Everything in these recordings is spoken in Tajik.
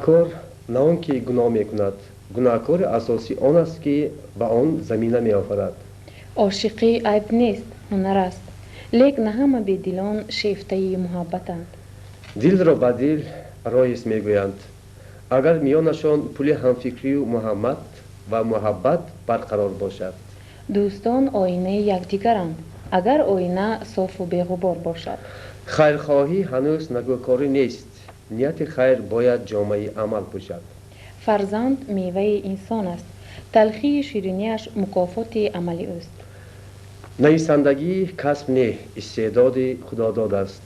Гунаҳкор на он ки гуноҳ мекунад, гунаҳкори асосӣ он аст, ки ба он замина меофарад. Ошиқӣ айб нест, ҳунар аст, лек на ҳама бедилон шефтаи муҳаббатанд. Дилро ба дил роист мегӯянд, агар миёнашон пули ҳамфикрию муҳаммад ва муҳаббат барқарор бошад. Дӯстон оинаи якдигаранд, агар оина софу беғубор бошад. Хайрхоҳӣ ҳанӯз накӯкорӣ нест, нияти хайр бояд ҷомаи амал пӯшад. Фарзанд меваи инсон аст, талхию ширинияш мукофоти амали ӯст. Нависандагӣ касб не, истеъдоди худодод аст.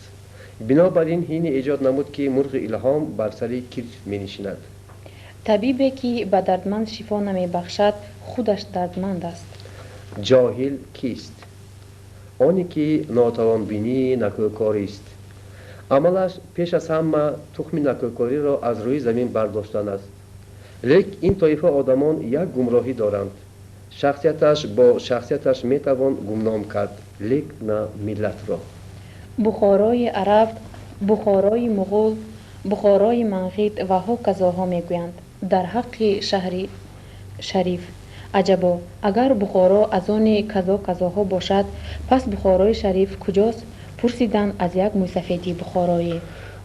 Бинобар ин ҳини эҷод намуд, ки мурғи илҳом бар сари китф менишинад. Табибе, ки ба дардманд шифо намебахшад, худаш дардманд аст. Ҷоҳил кист? Оне ки нотавонбинии накӯкорист. Амалаш пеш аз ҳама тухми накӯкориро аз рӯи замин бардоштан аст. Лек ин тоифа одамон як гумроҳӣ доранд. Шахсияташ бо шахсияташ метавон гумном кард, лек на миллатро. Бухорои араб, Бухорои муғул, Бухорои манғит ва ҳоказоҳо мегӯянд дар ҳаққи шаҳри шариф. Аҷабо, агар Бухоро аз они казо казоҳо бошад, пас Бухорои шариф куҷост? Пурсиданд аз як мӯйсафеди бухороӣ.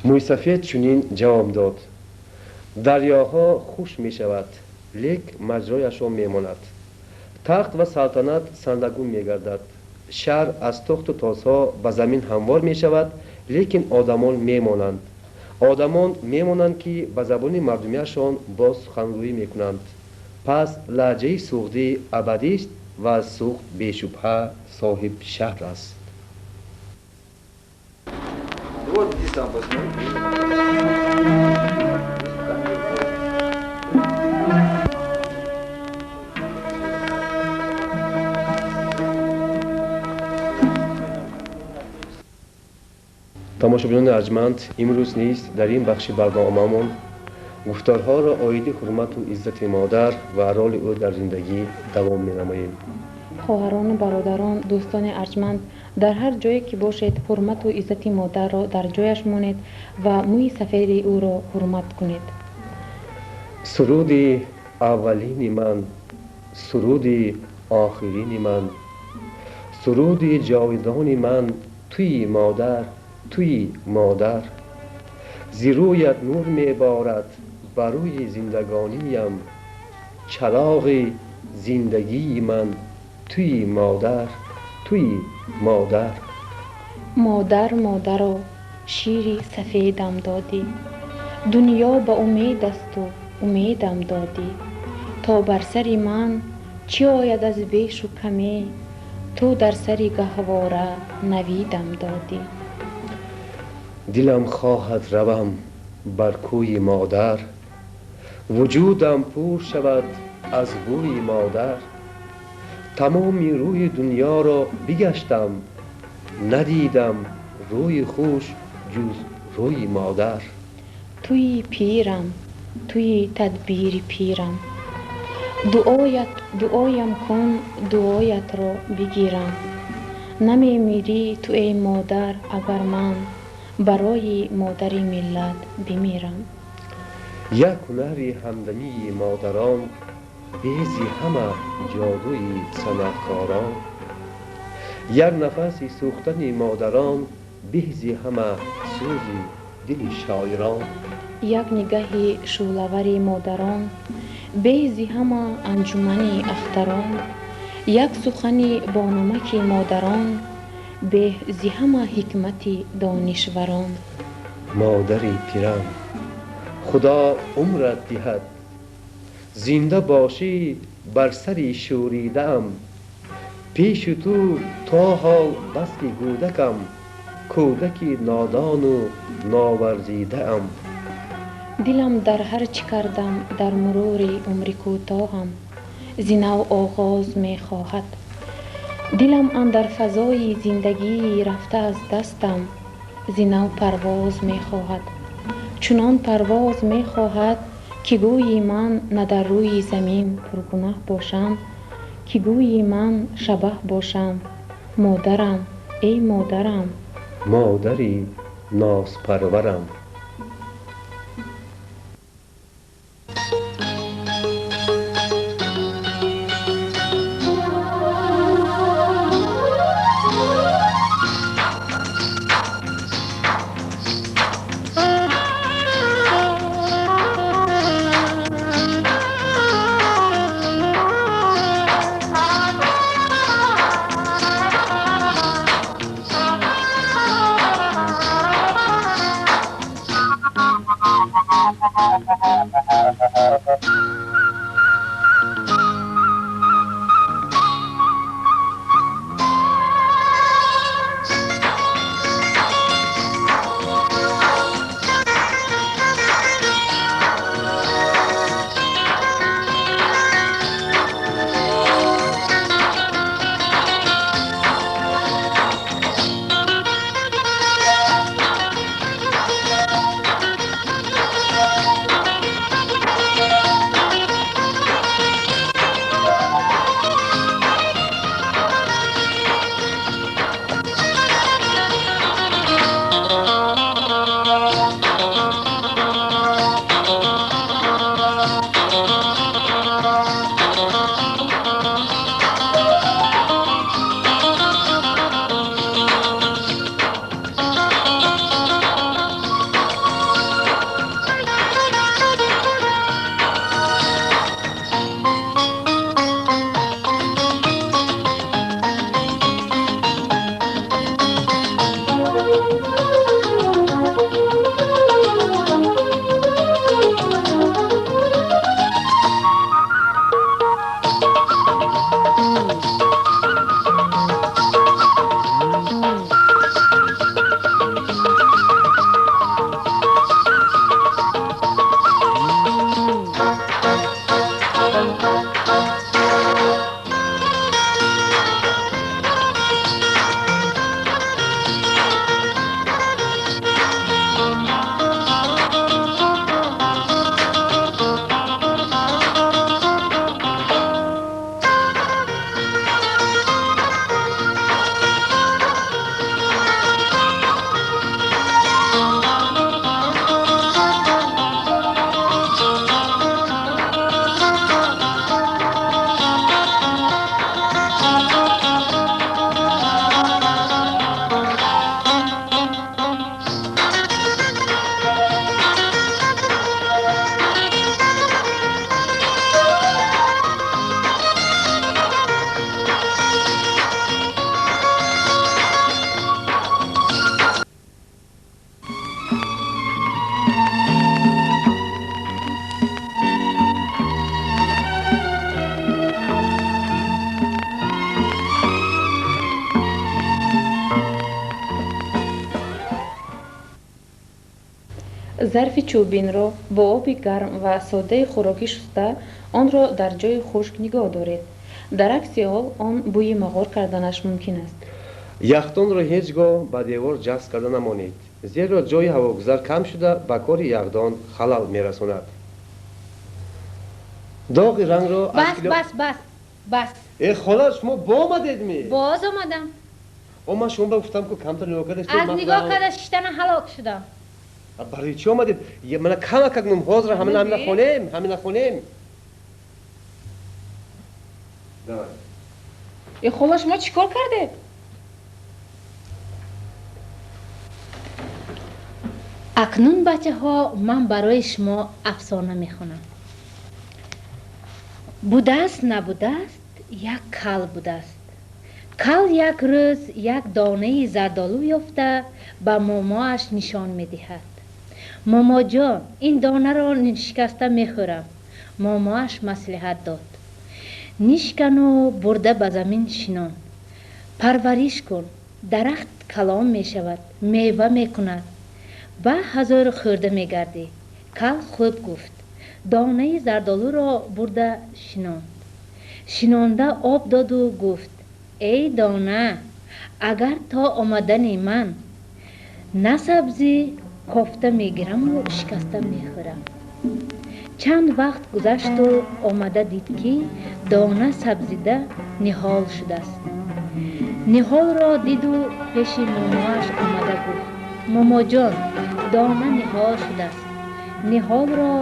Мӯйсафед чунин ҷавоб дод: дарёҳо хушк мешавад, лек маҷрояшон мемонад. Тахт ва салтанат сарнагун мегардад. Шаҳр аз тохту тозҳо ба замин ҳамвор мешавад, лекин одамон мемонанд. Одамон мемонанд, ки ба забони мардумиашон боз сухангӯӣ мекунанд. Пас лаҳҷаи суғдӣ абадист ва Суғд бешубҳа соҳиб шаҳр аст. Вот иди сам посмотри. Тамошобинони арҷманд, имрӯз низ дар ин бахши барномаамон гуфторҳоро оиди ҳурмату иззати модар ва роли ӯ дар зиндагӣ давом менамоем. Хоҳарону бародарон, дӯстони арҷманд, дар ҳар ҷое ки бошед, ҳурмату иззати модарро дар ҷояш монед ва мӯи сафеди ӯро ҳурмат кунед. Суруди аввалини ман, суруди охирини ман, суруди ҷовидони ман туи модар, туи модар. Зи рӯят нур меборад ба рӯи зиндагониям, чароғи зиндагии ман туи модар, туи модар. Модар, модаро, шири сафедам додӣ, дунё ба умед асту умедам додӣ. То бар сари ман чӣ ояд аз бешу камӣ, ту дар сари гаҳвора навидам додӣ. Дилам хоҳад равам бар кӯи модар, вуҷудам пур шавад аз бӯи модар. Тамоми рӯи дунёро бигаштам, надидам рӯи хуш ҷуз рӯи модар. Туи пирам, туи тадбири пирам, дуоят дуоям кун, дуоятро бигирам. Намемирӣ ту, эй модар, агар ман барои модари миллат бимирам. Як ҳунари ҳамдамии модарон бези ҳама ҷодуи санъаткорон. Як нафаси сӯхтани модарон бези ҳама сӯзи дили шоирон. Як нигаҳи шӯълавари модарон бези ҳама анҷумани ахтарон. Як сухани бонамаки модарон беҳ зи ҳама ҳикмати донишварон. Модари пирам, худо умрат диҳад, зинда бошӣ бар сари шӯридаам. Пеши ту то ҳол баски кӯдакам, кӯдаки нодону новарзидаам. Дилам дар ҳар чӣ кардам дар мурури умри кӯтоҳам зи нав оғоз мехоҳад. Дилам андар фазои зиндагӣ рафта аз дастам зи нав парвоз мехоҳад. Чунон парвоз мехоҳад, ки гӯйи ман на дар рӯи замин пургунаҳ бошам, ки гӯйи ман шабаҳ бошам. Модарам, эй модарам, модари нозпарварам. Зарфи чӯбинро бо оби гарм ва содаи хӯрокӣ шуста, онро дар ҷои хушк нигоҳ доред. Дар акси ҳол он бӯи мағор карданаш мумкин аст. Яхдонро ҳеҷ гоҳ ба девор ҷазб карда намонед, зеро ҷои ҳавогузар кам шуда ба кори яхдон халал мерасонад. Доғи рангро бас бас бас бас. Э хола, шумо боомадед ми? Боз омадам. О, ман шумо ба гуфтам, ку камтар нигоҳ карда. Аз нигоҳ карда шиштана ҳалок шудам. Барои чӣ омадед? Мана камакак нум ҳозир ҳамина ҳамина хонем, ҳамина хонем. Давай. Э хола, шумо чӣ кор кардед? Акнун, бачаҳо, ман барои шумо афсона мехонам. Будааст, набудааст, як кал будааст. Кал як рӯз як донаи зардолу ёфта ба момоаш нишон медиҳад. Момоҷон, ин донаро шикаста мехӯрам. Момоаш маслиҳат дод: нишкану бурда ба замин шинон, парвариш кун, дарахт калон мешавад, мева мекунад, ба ҳазор хӯрда мегардӣ. Кал хуб гуфт. Донаи зардолуро бурда шинонд. Шинонда об доду гуфт: эй дона, агар то омадани ман насабзӣ, кофта мегираму шикаста мехӯрам. Чанд вақт гузашту омада дид, ки дона сабзида ниҳол шудааст. Ниҳолро диду пеши момоаш омада гуфт: момоҷон, дона ниҳол шудааст. Ниҳолро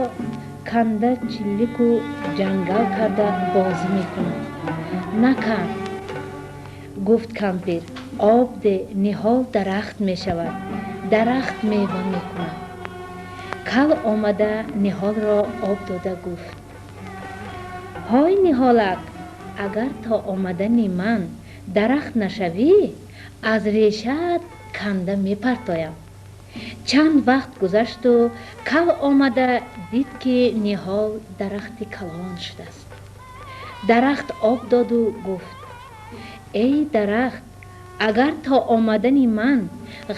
канда чиллику ҷангал карда бозӣ мекунам. Накан, гуфт кампир, об де, ниҳол дарахт мешавад, дарахт мева мекунад. Кал омада ниҳолро об дода гуфт: ҳой ниҳолак, агар то омадани ман дарахт нашавӣ, аз решаат канда мепартоям. Чанд вақт гузашту кал омада дид, ки ниҳол дарахти калон шудааст. Дарахт об доду гуфт: «Эй дарахт, агар то омадани ман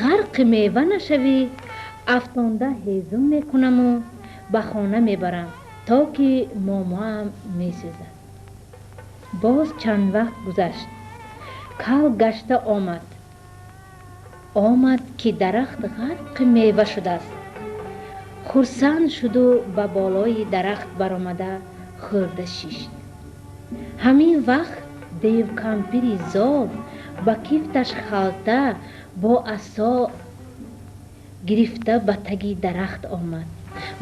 ғарқи мева нашавӣ, афтонда ҳезум мекунаму ба хона мебарам, то ки момоам месӯзад». Боз чанд вақт гузашт. Кал гашта омад. Омад, ки дарахт ғарқи мева шудааст. Хурсанд шуду ба болои дарахт баромада, хӯрда шишт. Ҳамин вақт девкампири зол ба кифташ халта бо асо гирифта ба таги дарахт омад.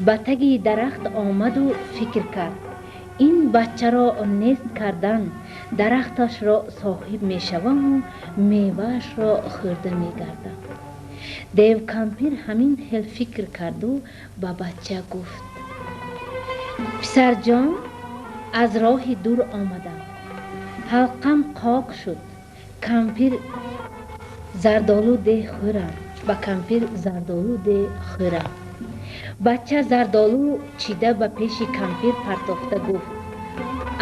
Ба таги дарахт омаду фикр кард: ин бачаро нест кардан, дарахташро соҳиб мешаваму меваашро хӯрда мегардам. Девкампир ҳамин хел фикр карду ба бача гуфт: «Писарҷон, аз роҳи дур омадам, ҳалқам қоқ шуд, кампир зардолу деҳ, хӯрам. Ба кампир зардолу деҳ, хӯрам». Бача зардолу чида, ба пеши кампир партофта гуфт: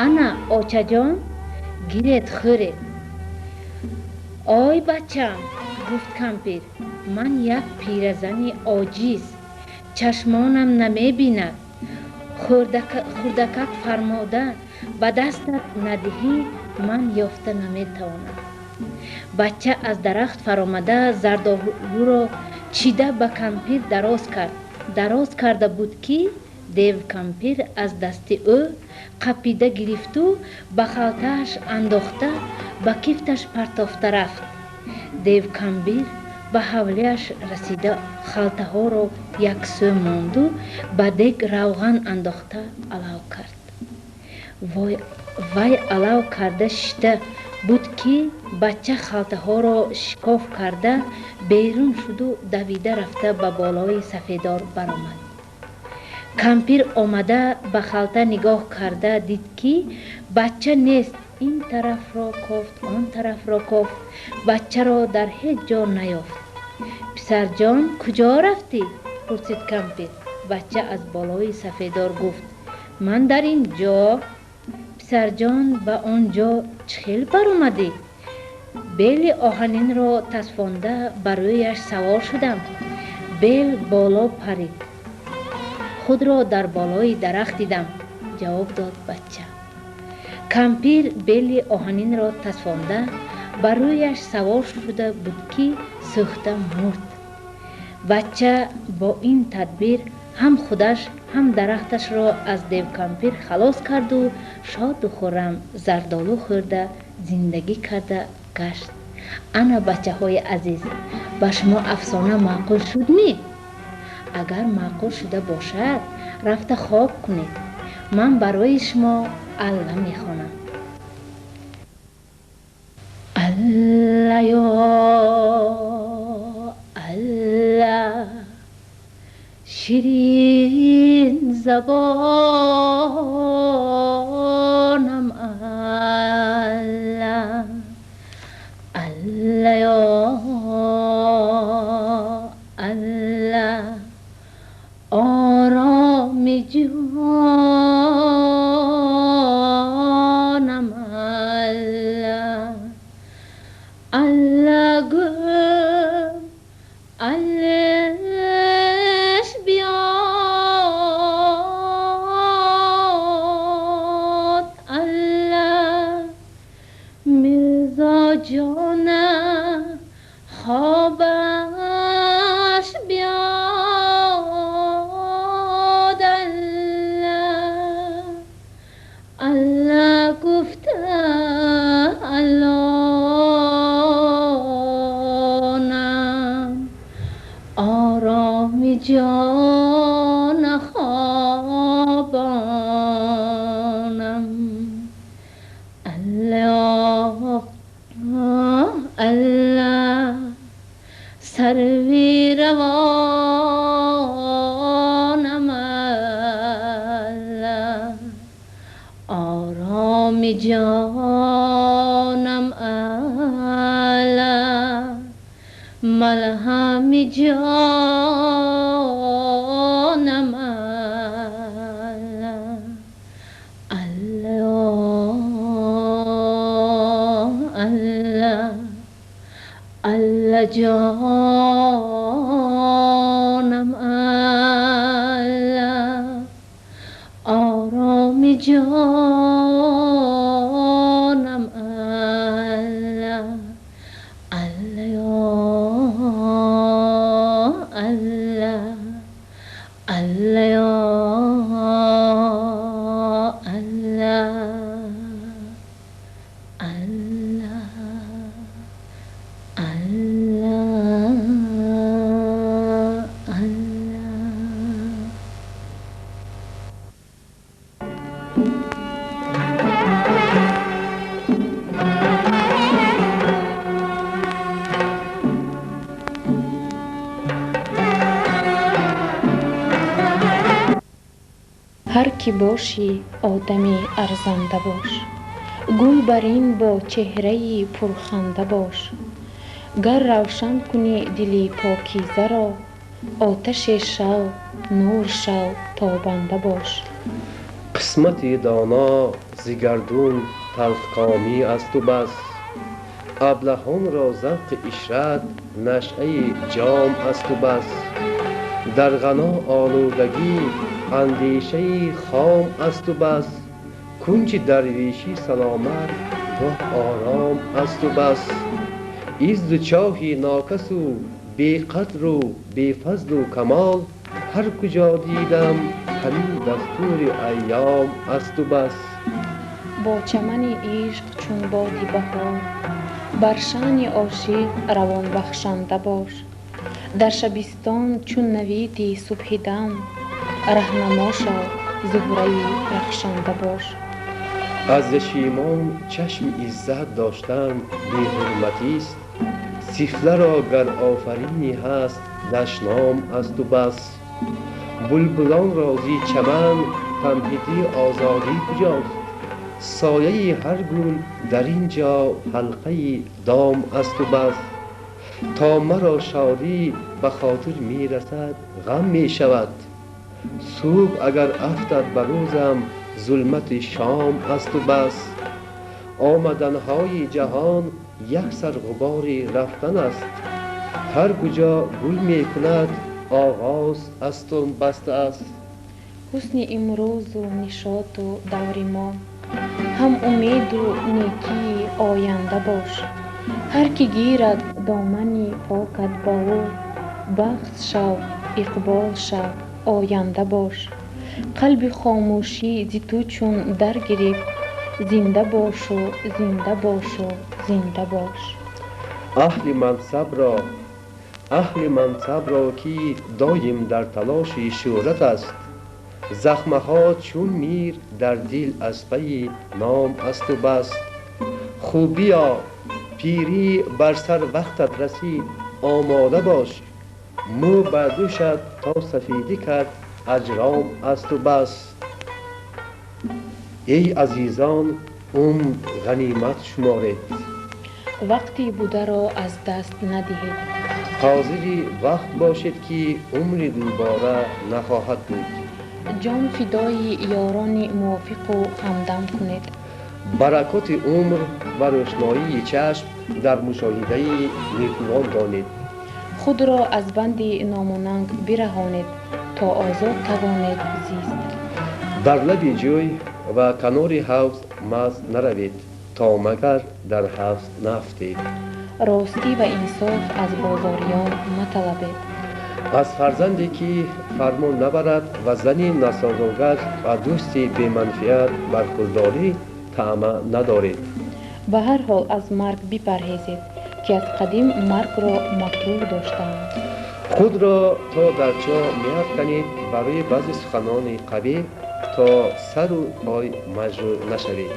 «Ана, очаҷон, гиред, хӯред». «Ой, бачам, — гуфт кампир, — ман як пиразани оҷиз, чашмонам намебинад. Хурдакак фармода ба дастат надиҳӣ, ман ёфта наметавонам». Бача аз дарахт фаромада, зардолуро чида, ба кампир дароз кард. Дароз карда буд, ки девкампир аз дасти ӯ қапида гирифту ба халтааш андохта, ба кифташ партофта рафт. Девкампир ба ҳавлиаш расида, халтаҳоро яксӯ монду, ба дег равған андохта, алав кард. Вай алав карда шишта буд, ки бача халтаҳоро шикоф карда берун шуду давида рафта, ба болои сафедор баромад. Кампир омада, ба халта нигоҳ карда дид, ки бача нест. Ин тарафро кофт, он тарафро кофт, бачаро дар ҳеҷ ҷо наёфт. «Писарҷон, куҷо рафтӣ?» — пурсид кампир. Бача аз болои сафедор гуфт: «Ман дар ин ҷо». «Писарҷон, ба он ҷо чӣ хел баромадӣ?» «Бели оҳанинро тасфонда, ба рӯяш савор шудам. Бел боло парид, худро дар болои дарахт дидам», — ҷавоб дод бача. Кампир бели оҳанинро тасфонда, ба рӯяш савор шуда буд, ки сӯхта мурд. Бача бо ин тадбир ҳам худаш, ҳам дарахташро аз девкампир халос карду шоду хуррам зардолу хӯрда, зиндагӣ карда гашт. Ана, бачаҳои азиз, ба шумо афсона маъқул шуд ми? Агар маъқул шуда бошад, рафта хоб кунед. Ман барои шумо Алла мехонам. Аллаё, Алла, ширин забонам Алла, Аллаё, Алла, ороми ҷонам Алла, Алла гӯм, Аллаш биёд, Алла, Мирзоҷона хобаш биёд, Алла, Алла гуфта Аллонам, ороми ҷона хобонам, Алло, Алла, сарви равонам, Алла, ороми ҷонам, Алла. Малҳами ҷонам Аллоҳ, Аллоҳ, Аллоҳ ҷонам Аллоҳ, ороми ҷонам Аллоҳ, Аллоҳ, Аллоҳ, Аллоҳ, Аллоҳ, Аллоҳ, Аллоҳ, Аллоҳ. Ҳар кӣ бошӣ, одами арзанда бош, гул бар ин бо чеҳраи пурханда бош. Гар равшан кунӣ дили покизаро, оташе шав, нур шав, тобанда бош. Қисмати доно зи гардун талхкомӣ асту бас, аблаҳонро завқи ишрат нашъаи ҷом асту бас. Дар ғано олудагӣ андешаи хом асту бас, кунҷи дарвешӣ саломат гоҳ ором асту бас. Иззу чоҳи нокасу беқадру бефазлу камол, ҳар куҷо дидам ҳамин дастури айём асту бас. Бо чамани ишқ чун боди баҳор, бар шаъни ошиқ равонбахшанда бош. Дар шабистон чун навиди субҳидам, раҳнамо шав, зуҳраи рахшанда бош. Аз яшимон чашми иззат доштан беҳурматист, сифларо гар офаринӣ ҳаст дашном асту бас. Булбулонро зи чаман тамҳиди озодӣ куҷост, сояи ҳар гул дар ин ҷо ҳалқаи дом асту бас. То маро шодӣ ба хотир мерасад ғам мешавад, субҳ агар афтад ба рӯзам зулмати шом асту бас. Омаданҳои ҷаҳон як сар ғубори рафтан аст, ҳар куҷо гул мекунад оғоз асту баста аст. Ҳусни имрӯзу нишоту даври мо, ҳам умеду некии оянда бош. Ҳар кӣ гирад домани покат ба ӯ, бахт шав, иқбол шав, оянда бош. Қалби хомӯшӣ зи ту чун дар гирифт, зинда бошу, зинда бошу, зинда бош. Аҳли мансабро ки доим дар талоши шӯҳрат аст, захмаҳо чун мир дар дил аз пайи ном асту бас. Хубиё, пирӣ бар сар вақтат расид, омода бош, мӯ бар дӯшат то сафедӣ кард аҷром асту бас. Эй азизон, умр ғанимат шуморед, вақти бударо аз даст надиҳед. Ҳозири вақт бошед, ки умри дубора нахоҳад буд. Ҷон фидои ёрони мувофиқу ҳамдам кунед. Баракоти умр ва рӯшноии чашм дар мушоҳидаи некувон донед. Худро аз банди номунанг бираҳонед, то озод тавонед зист. Дар лаби ҷӯй ва канори ҳавз маст наравед, то магар дар ҳавз наафтед. Ростӣ ва инсоф аз бозориён маталабед. Аз фарзанде ки фармон набарад ва зани насозогар ва дӯсти беманфиат бархурдорӣ таъма надоред. Ба ҳар ҳол аз марг бипарҳезед, ки аз қадим маргро макрӯҳ доштаанд. Худро то дар чоҳ меафканед барои баъзе суханони қабеҳ, то сару пой маҷрӯҳ нашавед.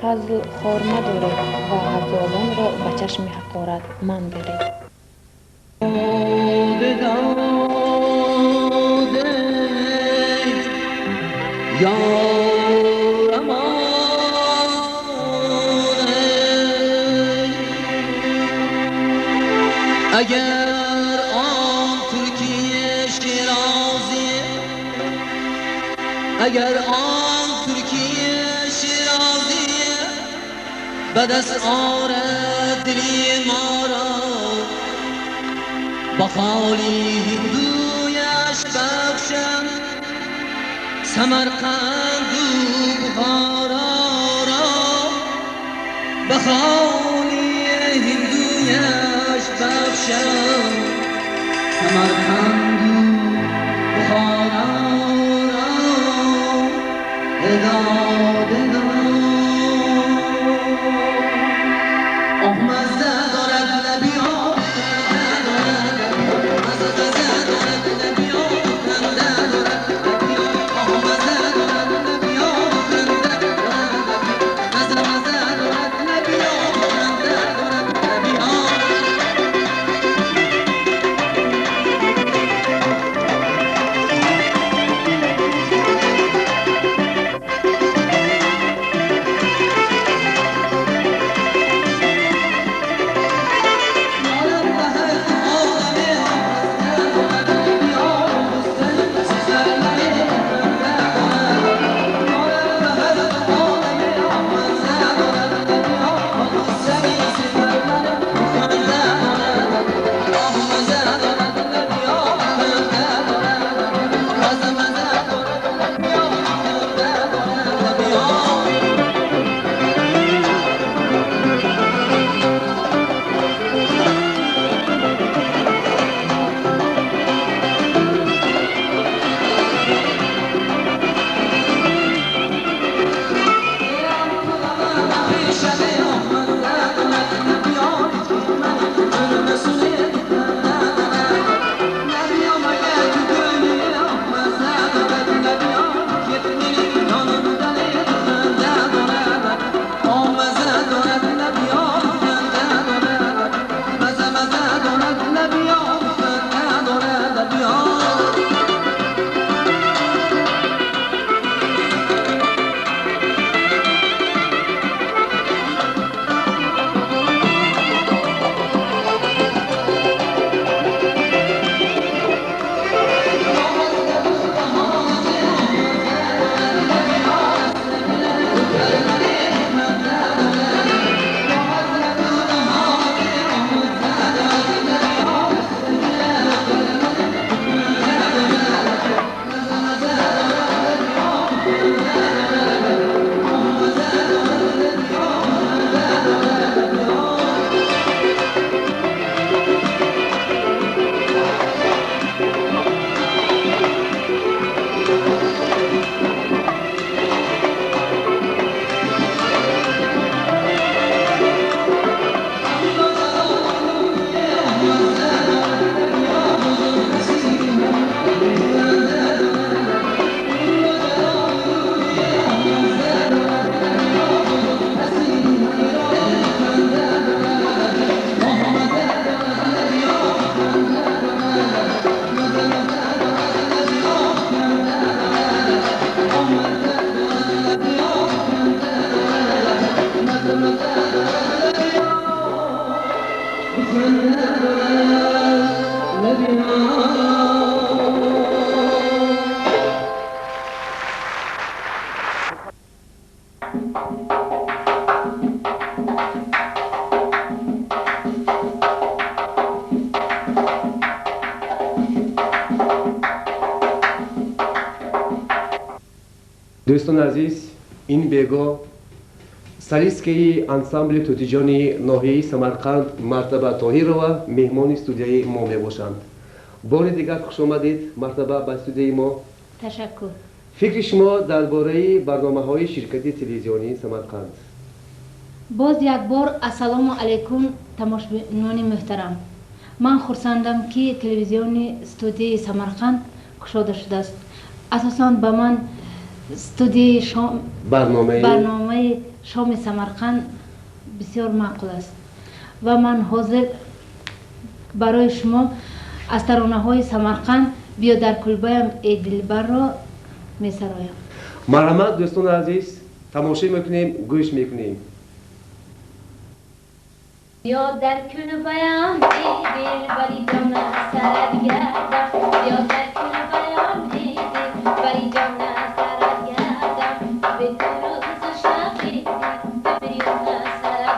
Ҳазл хор мадоред ва ҳазолонро ба чашми ҳақорат мандоред. اگر به دست آرد دلی ما را با خالی هندویش بخشم سمرقند و بخارا را به خالی هندویش بخشم سمرقند و بخارا را داد Дӯстони азиз, ин бего солисткаи ансамбли Тӯтиҷони ноҳияи Самарқанд Мартаба Тоҳирова меҳмони студияи мо мебошанд. Бори дигар хуш омадед, Мартаба, ба студияи мо. Ташаккур. Фикри шумо дар бораи барномаҳои ширкати телевизионии Самарқанд? Боз як бор ассалому алайкум, тамошобинони муҳтарам. Ман хурсандам, ки телевизиони студияи Самарқанд кушода шудааст. Асосан ба ман студияи шом барномаи шоми Самарқанд бисёр маъқул аст ва ман ҳозир барои шумо аз таронаҳои Самарқанд «Биё дар кулбаям, эй дилбарро» месароям. Марҳамат, дӯстони азиз, тамошо мекунем, гӯш мекунем. Биё дар кулбаям, эй дилбари ҷона, сарат гардам. Биё дар кулбаям, эй дилбари ҷона, сарат гардам. Бе ту рӯзу шаб, эй дилбари ҷона, сарат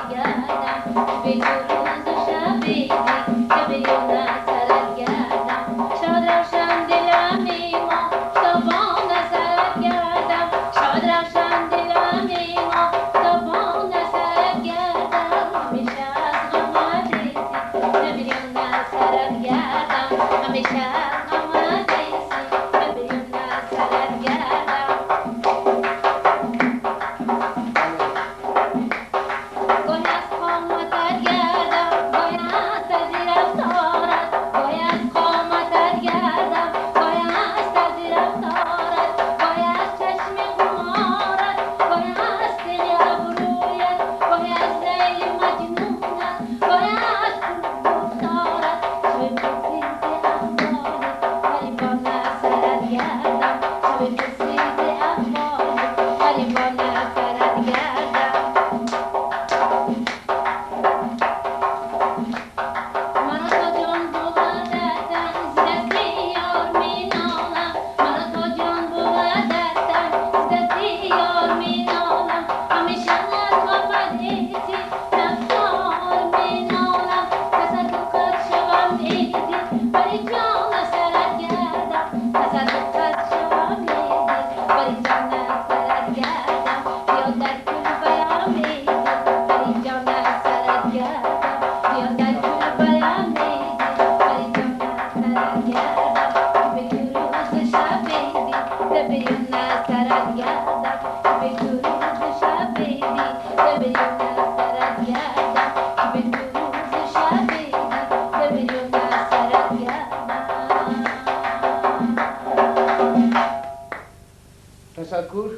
Ташаккур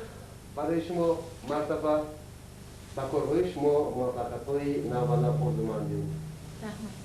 барои шумо мартаба, ба корҳои шумо муваффақиятҳои навбанав орзумандем. Раҳмат.